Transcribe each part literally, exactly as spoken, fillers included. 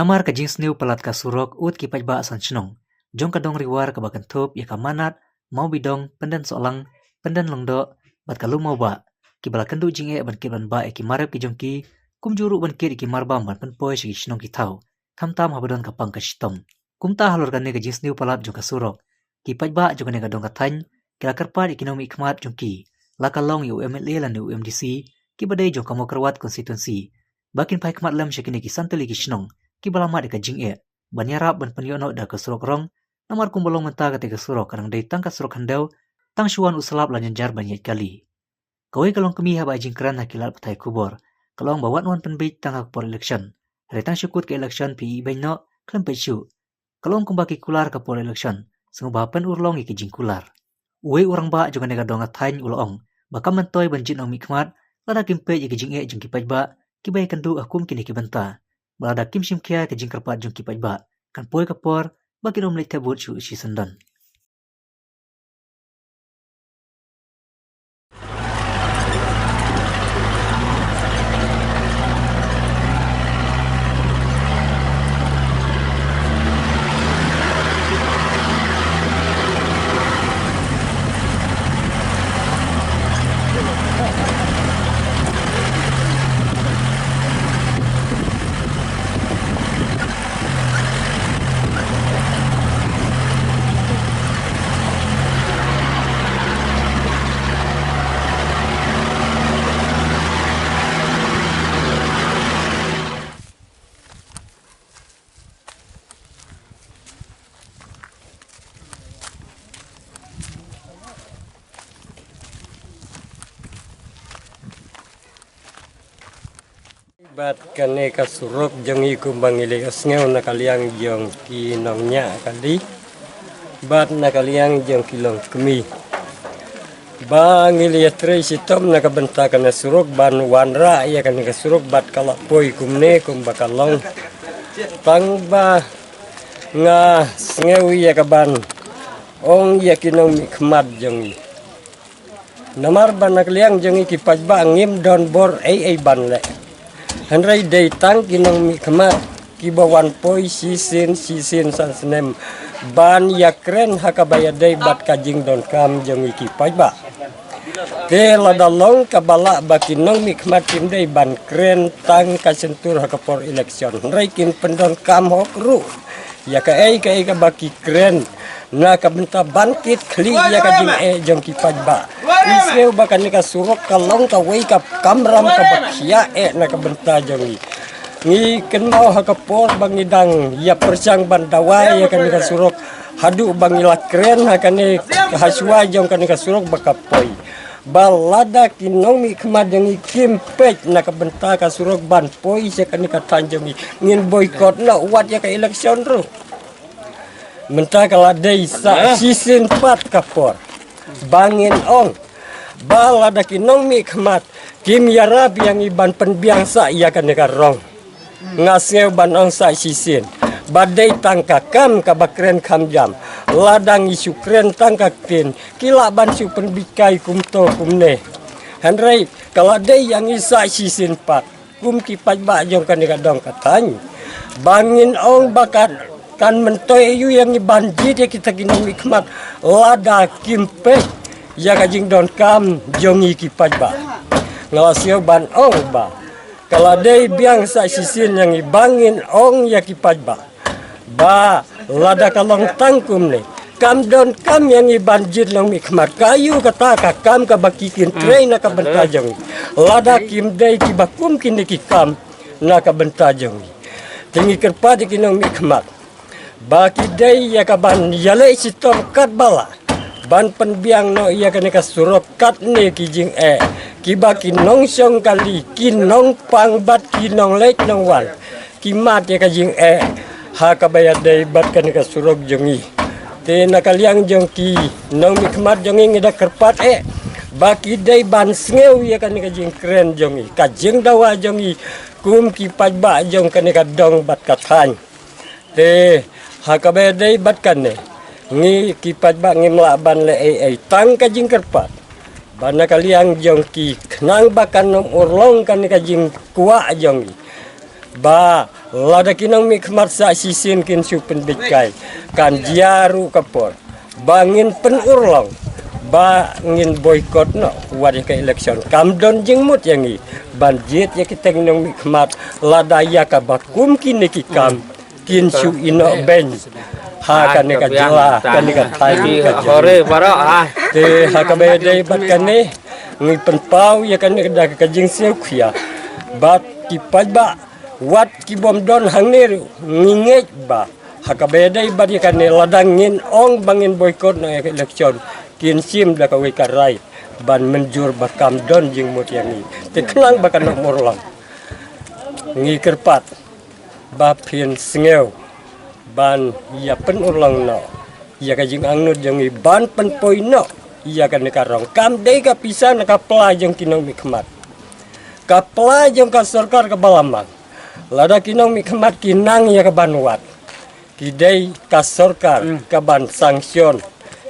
Namar ka jingsniew palat ka surok ud ki paidbah san shnong jong ka dong Riwar kaba kynthup ïa ka Manat, Mawbidong, Pyndensohlang, Pyndenlongdoh bad ka Lumawbah, kiba la kynduh jingeh ban kit ban bah ïa ki mar rep ki jong ki, kumjuh ruh ban kit ïa ki mar bam ban pynpoi sha ki shnong ki thaw, khamtam haba don ka pang ka shitom. Kumta halor kane ka jingsniew palat jong ka surok, ki paidbah jong kane ka dong ka thaiñ ki la kyrpad ïa ki nongmihkhmat jong ki, la ka long ïa u M L A lane u M D C, kiba dei jong ka Mawkyrwat constituency, ba kin phai khmat lem sha kine ki san tylli ki shnong kiba la mad ïa ka jingeh, ban ïarap ban pynïoh noh da ka surok rong, namar kumba long mynta kata ka surok ka dang dei tang ka surok khyndew, tang shu wan u slap la jynjar ban ïaid kali. Kawei ka longkmie haba ai jingkren ha ki lad pathai khubor, ka long ba wat wan pynbeit tang ha ka por election. Hynrei tang shu kut ka election phi ibeiñ noh khlem peit shuh. Ka long kumba ki kular ka por election, sngewbha pynurlong ïa ki jingkular. Uwei u rangbah jong kane ka dong ka thaiñ u la ong ba kam myntoi ban jied nongmihkhmat lada kim peit ïa ki jingeh jong ki paidbah kiba ïakynduh ha kum kine ki bynta. Ba lada kim shim khia ïa ka jingkyrpad jong ki paidbah, kan poi ka por ba kin ym leit thep vote shuh shisyndon. Bad kane ka surok jong i kumba ngi leh sngew na ka liang jong ki nongñiah kali bad na ka liang jong ki longkmie, ba ngi leh trei shitom na ka bynta kane surok ban wanrah ïa kane ka surok bad ka la poi kumne kumba ka long. Tang ba nga sngew ïa ka ban ong ïa ki nongmihkhmat jong i. Namar ba na ka liang jong i ki paidbah ngim don bor ei ei ban leh. Hynrei dei tang ki nongmihkhmat kiba wan poi shisien shisien san snem ban ïakren ha kaba ïadei bad ka jingdonkam jong i ki paidbah. Te lada long kaba lah ba ki nongmihkhmat kim dei ban kren tang ka shyntur ha ka por election, hynrei kin pyndonkam hok ruh ïa kaei kaei kaba ki kren na ka bynta ban kit khlieh ïa ka jingeh jong ki paidbah. Ngi sngew ba kane ka surok ka long kawei ka kamram kaba khia eh na ka bynta jong ngi. Ngi kynmaw ha ka por ba ngi dang ïa pyrshang ban dawa ïa kane ka surok, haduh ba ngi la kren ha kane, ha shuwa jong kane ka surok ba ka poi. Ba lada ki nongmihkhmat jong ngi kim peit na ka bynta ka surok ban poi sha kane ka thaiñ jong ngi, ngin boycott noh wat ïa ka election ruh. Mynta ka la dei sa shisien pat ka por ba ngin ong ba lada ki nongmihkhmat kim ïarap ïa ngi ban pynbiang sa ïa kane ka rong. Nga sngew ban ong sa shisien ba dei tang ka kam kaba kren kham jam. Lada ngi shu kren tang ka ktien, ki lah ban shu pynbit kai kumto kumne. Hynrei ka la dei ïa ngi sa shisien pat kum ki paidbah jong kane ka dong ka thaiñ ba ngin ong ba kan, kan myntoi aïu ïa ngi ban jied ïa kita ki nongmihkhmat lada kim peit ïa ka jingdonkam jong ngi ki paidbah. Nga la sngew ban ong ba ka la dei biang sa shisien ïa ngi ba ngin ong ïa ki paidbah ba lada ka long tang kumne, kam donkam ïa ngi ban jied nongmihkhmat. Ka aïu kata ka kam kaba ki kin trei na ka bynta jong ngi lada kim dei kiba kum kine ki kam na ka bynta jong ngi? Te ngi kyrpad ïa ki nongmihkhmat ba ki dei ïa ka ban ïaleh shitom katba lah ban pynbiang noh ïa kane ka surok katne ki jingeh kiba ki nongshong kali, ki nongpang bad ki nongleit nongwan ki mad ïa ka jingeh ha kaba ïadei bad kane ka surok jong ngi. Te na ka liang jong ki nongmihkhmat jong ngi, ngi da kyrpad eh ba ki dei ban sngew ïa kane ka jingkren jong ngi, ka jingdawa jong ngi kum ki paidbah jong kane ka dong bad ka thaiñ. Te ha kaba ïadei bad kane, ngi ki paidbah ngim lah ban leh ei ei, tang ka jingkyrpad ba na ka liang jong ki, khnang ba kan ym urlong kane ka jingkwah jong ngi ba Lada ki nongmihkhmat sa shisien kin shu pynbeit kai, kan jia ruh ka por ba ngin pynurlong, ba ngin boycott noh wat ïa ka election. Kam don jingmut ïa ngi ban jied ïa kita ki nongmihkhmat lada ïa kaba kum kine ki kam kin shu ïehnoh beiñ ha kane ka jylla, kane ka thaiñ, ka jylla. Te ha kaba ïadei bad kane, ngi pynpaw ïa kane da ka jingsngewkhia bad ki paidbah, wat ki bym don hangne ruh, ngi ngeit ba ha kaba ïadei bad ïa kane, lada ngin ong ba ngin boycott noh ïa ka election, kin shim da kawei ka rai ban mynjur ba kam don jingmut ïa ngi. Te khnang ba kan ym urlong, ngi kyrpad ba phin sngew ban ïa pynurlong noh ïa ka jingangnud jong ngi ban pynpoi noh ïa kane ka rong. Kam dei ka pisa na ka pla jong ki nongmihkhmat, ka pla jong ka sorkar kaba la mang. Lada ki nongmihkhmat ki nang ïa ka ban wad, ki dei ka sorkar ka ban sanction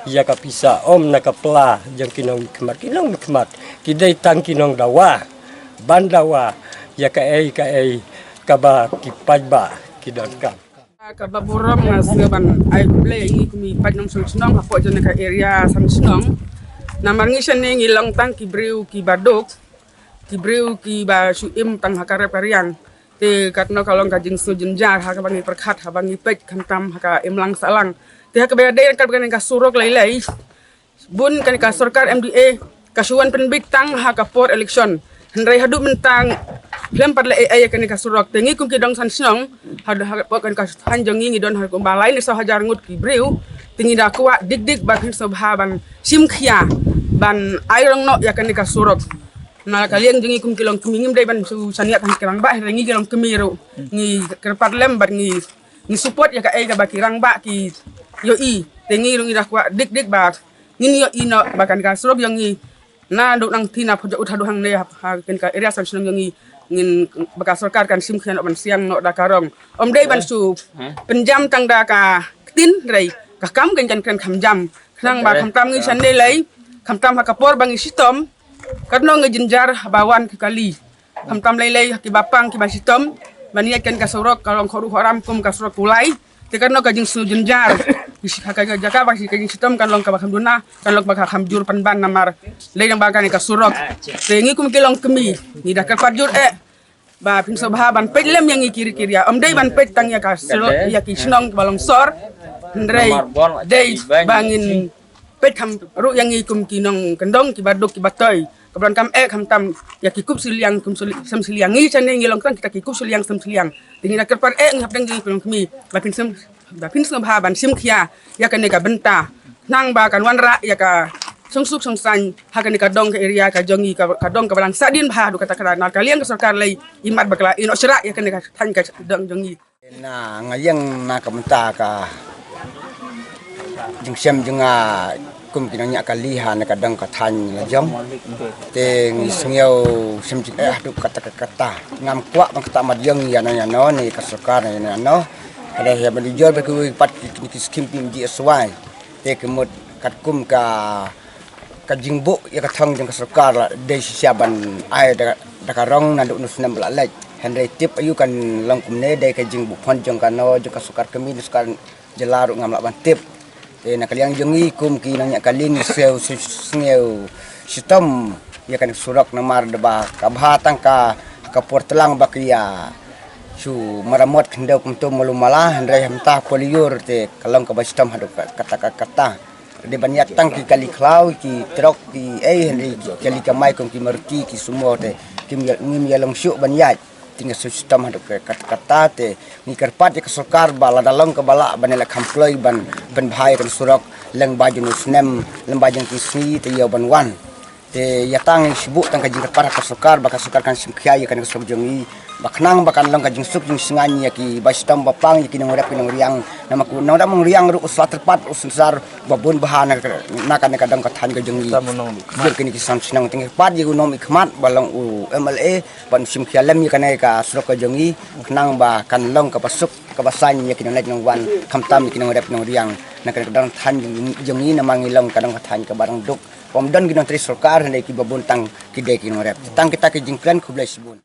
ïa ka pisa, ym na ka pla jong ki nongmihkhmat. Ki nongmihkhmat ki dei tang ki nongdawa ban dawa ïa kaei kaei kaba ki paidbah ki donkam. Kaba burom nga sngew ban ai khublei ïa ngi kum i paid nongshong shnong hapoh jong ka area San Shnong. Namar ngi shane ngi long tang ki briew kiba duk, ki briew kiba shu im tang ha ka rep ka riang. Te katno ka long ka jingsngew jynjar ha kaba ngi pyrkhat, haba ngi peit khamtam ha ka imlang sahlang. Te ha kaba ïadei kane ka surok lei lei, bun kane ka sorkar M D A ka shu wan pynbeit tang ha ka por election. Hynrei haduh mynta khlem pat leh ei ei ïa kane ka surok. Te ngi kum ki nongshong shnong, haduh hapoh kane ka thaiñ jong ngi ngi don haduh kumba lai ne saw hajar ngut ki briew. Te ngi da kwah dik dik ba phin sngewbha ban shim khia ban ai rong noh ïa kane ka surok. Na ka liang jong ngi kum ki longkmie, ngim dei ban shu shaniah tang ki rangbah, hynrei ngi ki longkmie ruh ngi kyrpad lem bad ngi, ngi support ïa kaei kaba ki rangbah ki ïohi. Te ngi ruh ngi da kwah dik dik ba ngin ïohi noh ba kane ka surok jong ngi, naduh nangtei na Phojaud haduh hangne ha, ha kane ka area San Shnong jong ngi, ngin, ba ka sorkar kan shim khia noh ban siang noh da ka rong. Ym dei ban shu pynjam tang da ka ktien, hynrei ka kam kan kan kren kham jam. Khnang ba khamtam ngi shane lei, khamtam ha ka por ba ngi shitom, katno ngi jynjar ba wan ki kali. Khamtam lei lei ha kiba pang kiba shitom ban ïaid kane ka surok, ka long khot ruh khot ram kum ka surok kulai. Te katno ka jingsngew jynjar. Ha ka jaka ba ka jingshitom kan long kaba kham duna, kan long kaba kham jur pynban namar lei dang ba kane ka surok. Te ngi kum ki longkmie ngi da kyrpad jur eh ba phin sngewbha ban peit lem ïa ngi ki ri ki ria. Ym dei ban peit tang ïa ka shnong, ïa ki shnong ba long sor, hynrei dei ba ngin peit kham ruh ïa ngi kum ki nongkyndong kiba duk kiba toi. Ka ban kam eh khamtam ïa ki kup shiliang kum shili-, sem shiliang, ngi shane ngi long tang kita ki kup shiliang sem shiliang. Te ngi da kyrpad eh ngi hapdeng jong ngi ki longkmie ba phin sem, ba phin sngewbha ban shim khia ïa kane ka bynta. Khnang ba kan wanrah ïa ka shongsuk shongsaiñ ha kane ka dong ka area ka jong ngi, ka, ka dong kaba dang sah dien bha haduh katta katta. Na ka liang ka sorkar lei imat ba ka la ïehnoh shrah ïa kane ka thaiñ ka dong jong ngi. Na nga ïeng na ka bynta ka jingshem jong nga kum ki nongñiah kali ha na ka dong ka thaiñ la jong. Te ngi sngew shem jingeh haduh katta katta. Ngam kwah ban kata mat ïeng ïa no ïa no ne ka sorkar ne ïa no. Hynrei ïa ban ujor ba ki pat ki, ki skim P M G S Y. Te ka mut katkum ka, ka jingbuh ïa ka thong jong ka sorkar la dei shisha ban ai da, da ka rong naduh u snem ba la leit. Hynrei tip aïu kan long kumne, dei ka jingbuh phon jong kano, jong ka sorkar kmie, sorkar jylla ruh ngam lah ban tip. Te na ka liang jong ngi kum ki nongñiah kali ngi sngew, sngew shitom ïa kane ka surok namar da ba ka bha tang ka, ka por tlang ba ki ïa shu maramot khyndew kumto malu mala, hynrei hynta ha ka por lyiur te ka long kaba shitom haduh ka, katta ka, katta. Dei ban ïaid tang ki kali khlaw, ki trok, ki ei, hynrei ki kali kamai kum ki Maruti, ki Sumo te kim ïa, ngim ïa long shuh ban ïaid. Te ngi shu shitom haduh ka, ka, katta te ngi kyrpad ïa ka sorkar ba lada long kaba lah ban ïaleh kham kloi ban pynbha ïa kane ka surok lyngba jong u snem, lyngba jong ki sngi te ïa ban wan. Te ïa tang ngi shu buh tang ka jingkyrpad ha ka sorkar ba ka sorkar kan shim khia ïa kane ka surok jong ngi ba khnang ba kan long ka jingsuk jingsngaiñ ïa kiba shitom ba pang, ïa ki nongrep ki nongriang. Namar u nongrep nongriang ruh u sla tyrpad u synsar ba bun bha na ka, na kane ka dong ka thaiñ ka jong ngi. Ïa kine ki san shnong te ngi kyrpad ïa u nongmihkhmat ba long u M L A ban shim khia lem ïa kane ka surok ka jong ngi khnang ba kan long kaba suk kaba saiñ ïa ki nongleit nongwan khamtam ïa ki nongrep nongriang na kane ka dong thaiñ jong ngi namar ngi long ka dong ka thaiñ kaba dang duk. Ym don ki nongtrei sorkar hynrei kiba bun tang ki dei ki nongrep. Tang kita ki jingkren, khublei shibun.